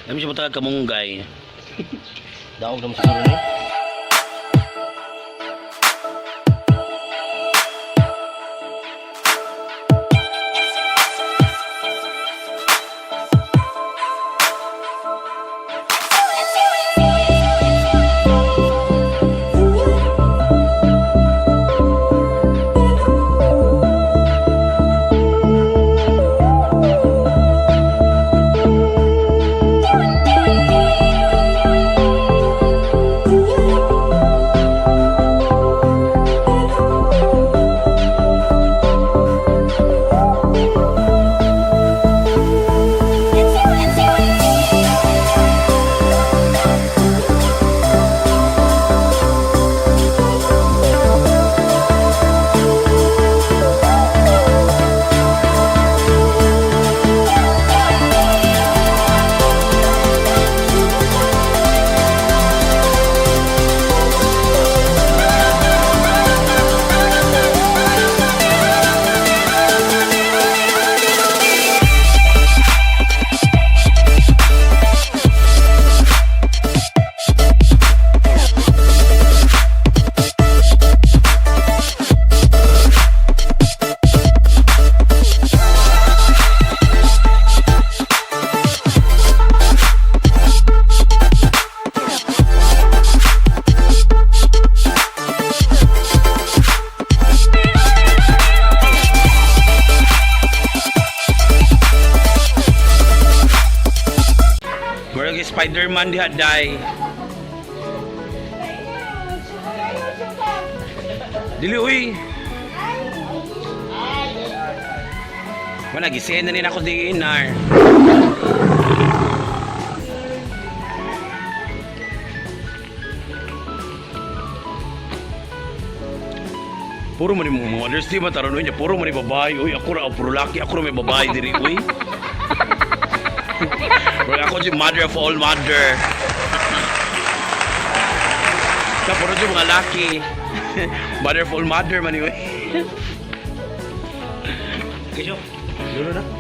Dami siya matagag kamunggay. Daog naman siguro ni. Murag Spider-Man diha day. Dili uy. Wala gisena ni nako diinar. Puro man ni mga mothers di man taron niya puro man ni babae uy ako ra puro laki ako ra may babae diri uy. Murag ako si mother of all mother. Ka puro jud mga laki. Mother of all mother man yun. Kisyo, dulo na.